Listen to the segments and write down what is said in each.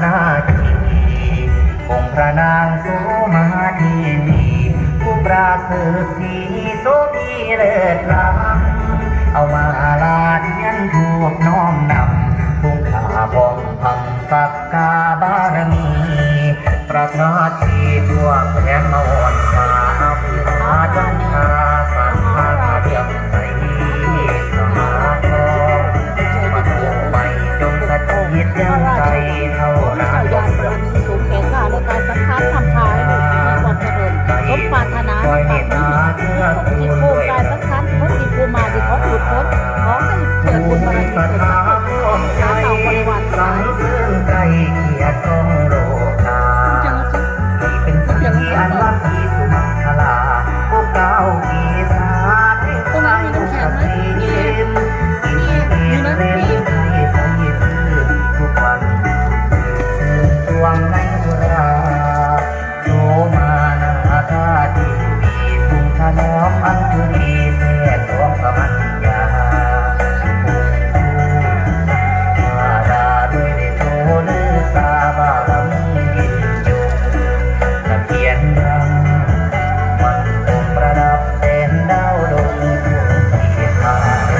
ນາທີ ອົງພະນາງໂສມາເທວີ ຜູ້ປະເສີດສີໂສພີເລີດລ້ຳ ເອົາມາລາທຽນທູບນ້ອມນຳ ຝູງຂ້າພ້ອມພັງສັກກາບາລະມີ ປະທານທີ່ພວກແຄນມາວອນພາ ອາພາດວັນພາ ສັດທາເລື່ອມໃສ ສະມາທອງ ມະໂນໄມຈົງສະຖິດຍັງໃຈ ເທົ່ານານ ເຈົ້າຍາດບາລະມີສູງແກ່ຂ້າ ແລະກາຍສັງຂານນຳພາໃຫ້ລູກມີຄວາມຈະເລີນ ສົມປາດຖະໜາ ປາດຖະໜາ ທີ່ໂຄງກາຍສັງຂານທີ່ພົດທີ່ພູມມາ ທີ່ຂອງຫຼຸດພົ້ນ ຂໍໃຫ້ເກີດບຸນບາລະມີເກີດສຳເລັດ ຂ້າເຈົ້າບໍລິວານທັງຫຼາຍ ສັນເສີນໃກ້ກຽດຂອງໂລກາ ເປັນສີອັນລາສີສຸມັງຄະລາ ຜູ້ກ່າວເກສາ ໃຫ້ໄດ້ລູກກະເສມ ກິນເອມແລມໄທໃສຊື່ ທຸກວັນຊື່ນຊ່ວງໃນອຸຣາ ໂສມານາທາເທວີ ຊົງຖະນອມອັນຈຸລີ ແຊດສອງສະມັນຍາ ພາດາດ້ວຍເດໂຊລືຊາ ບາລະມີ ສະຖຽນນຳ ມັນຄົງປະດັບແດນດາວດົງທຸກທິດທາງ.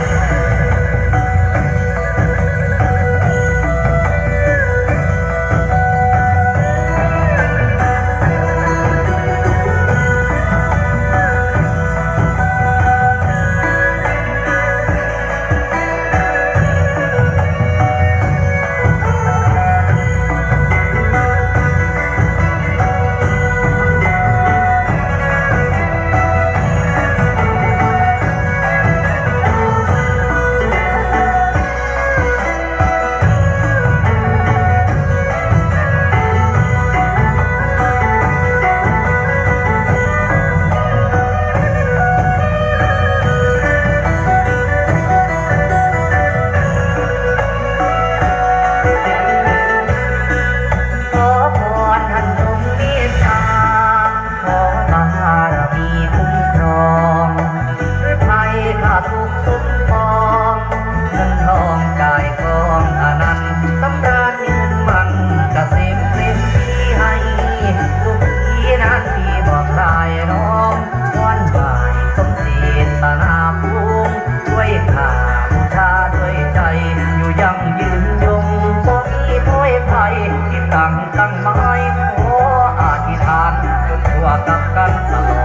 ຂໍພອນທ່ານຈົ່ງເມດຕາ ຂໍບາລະມີຄຸ້ມຄອງ ໃຫ້ໄພຂ້າສຸກສົມປອງ ເງິນທອງກາຍຄອງອະນັນ ສຳລານຍືນໝັ້ນ ກະເສມເຕັມທີ່ ໃຫ້ສຸຂີນານປີບໍ່ຄາຍລອງ ວອນໄຫວ້ສົມເຈດຕະນາພູມ ຊ່ວຍຂ້າບູຊາດ້ວຍໃຈ ຢູ່ຢັ້ງຢືນຍົງ ບໍ່ມີໂພຍໄພ ທີ່ຕັ້ງຕັ້ງໝາຍ ຂໍອະທິຖານ ຈົນຊົ່ວກັບກັນຕະຫຼອ